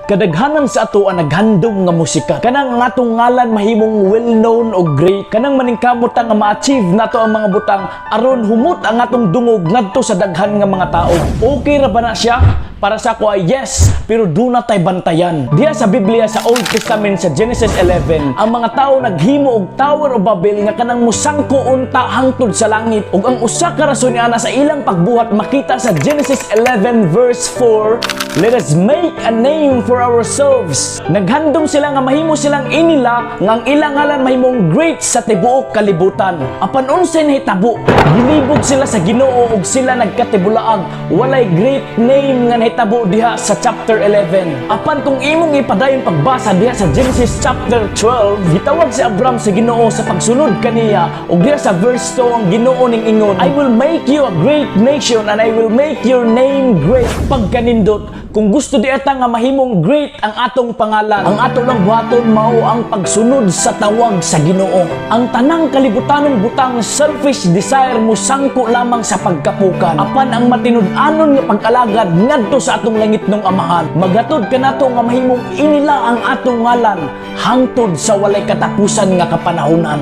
Kadaghanan sa ato ang naghandom nga mosikat. Kanang ang atong ngalan mahimong well-known o great. Kanang maningkamot ta nga ma-achieve nato ang mga butang aron humot ang atong dungog ngadto sa daghan nga mga tao. Okay ra ba na siya? Para sa ako ay yes, pero duna tay bantayan. Diha sa Biblia, sa Old Testament, sa Genesis 11, ang mga tao naghimo og Tower of Babel nga kanang musangko unta hangtod sa langit. Ug ang usa ka rason niana sa ilang pagbuhat makita sa Genesis 11 verse 4, "Let us make a name for ourselves." Naghandom sila nga mahimo silang inila nga ang ilang ngalan mahimong great sa tibuok kalibutan. Apan unsay nahitabo? Gilibog sila sa Ginoo ug sila nagkatibulaag. Walay great name nga nahitabo diha sa chapter 11. Apan kung imong ipadayon pagbasa diha sa Genesis chapter 12, gitawag si Abram sa Ginoo sa pagsunod kaniya ug diha sa verse 2, ang Ginoo ning ingon, "I will make you a great nation and I will make your name great." Pagkanindot, kung gusto diay ta nga mahimong great ang atong pangalan, ang ato lang buhaton mao ang pagsunod sa tawag sa Ginoo. Ang tanang kalibutanong butang, selfish desire, musangko lamang sa pagkapukan. Apan ang matinud-anon nga pag-alagad ngadto sa atong langitnong Amahan, maghatod kanato nga mahimong inila ang atong ngalan hangtod sa walay katapusan nga kapanahonan.